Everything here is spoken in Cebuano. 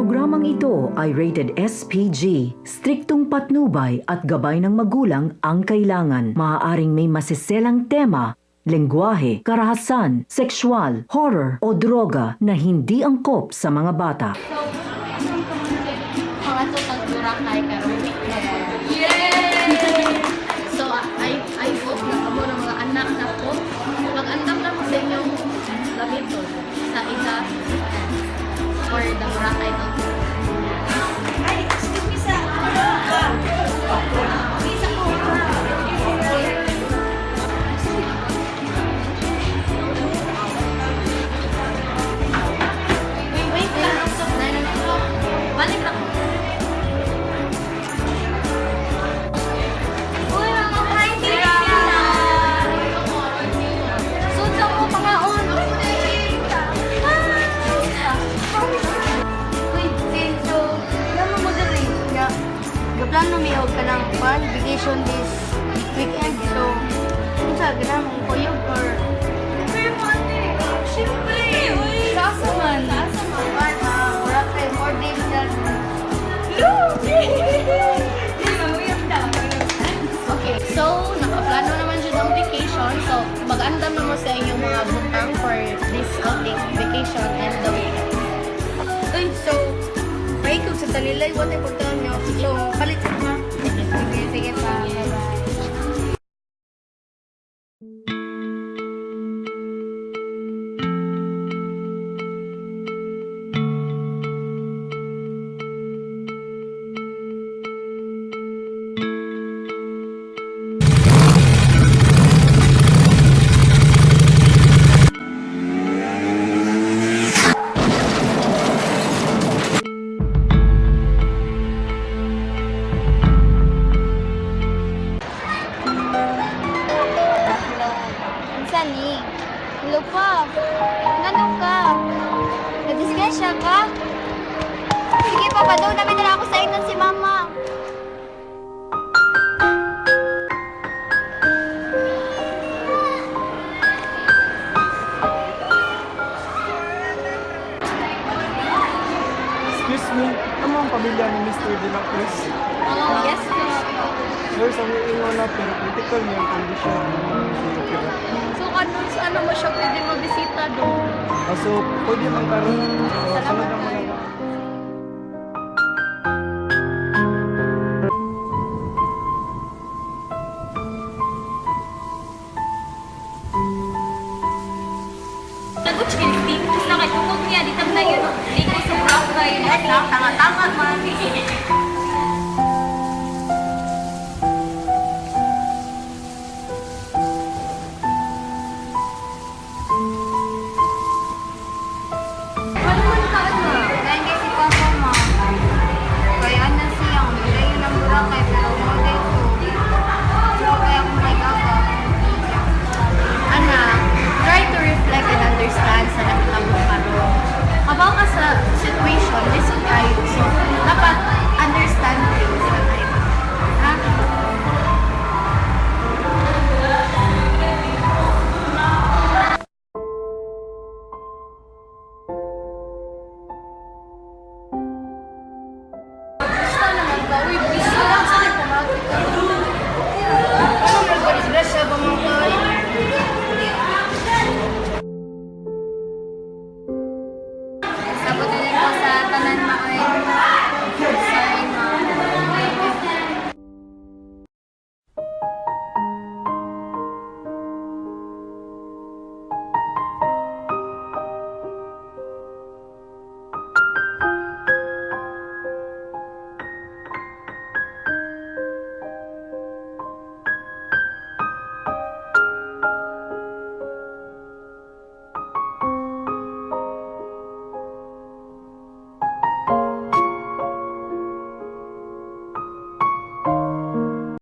Programang ito ay rated SPG. Striktong patnubay at gabay ng magulang ang kailangan. Maaaring may masiselang tema, lengguwahe, karahasan, sexual, horror o droga na hindi angkop sa mga bata. Mga to pag Boracay karon weekend. Yay! So I hope na kamo ng mga anak na ko mag-andam na mo sa inyong gamiton sa ika for the Boracay outing. Ay, excuse me sa. Isa ko. Wait, wait lang. Nine o'clock. Balik lang. Uy, mga hi, tita! Sunod mo pangaon. Uy, Sin, so, alam mo dali nga, gaplano mi og kanang fun vacation this weekend. So, unsa gana mong kuyog or Siyempre! Sasa man. Sasa man. man, Boracay, 4 days na. Okay, so nakaplano naman dyan ang vacation. So, mag-andam na mo sa inyong mga butang for this outing, vacation, and the weekend. Uy, so, paikog sa talilay, wala pagkaon nyo. So, palit sa ma. Sige, sige pa. Bye-bye. Unsa ni? Hello pa. Ngano ka? Nadisgrasya ka? Sige pa, padaw namin na ako sa ingnon si mama. Excuse me, ano ang pamilya ni Mr. De La Cruz? Oh, yes po. Sir, sa mga ingon na pero critical niya ang condition. Okay ba? So, ano, sa ano mo siya pwede mabisita doon? So, pwede man karon. So, Salamat sunod na kayo. muna. Lagot siya team. Tapos nakatungog niya, di tam na yun. Liko sa Boracay. Tanga-tanga man. Ano man ka, ano? Dahil kay si Papa ma. Kaya na siya, malayo ng Boracay pero mo ko. So kaya akong may aga. Anak, try to reflect and understand sa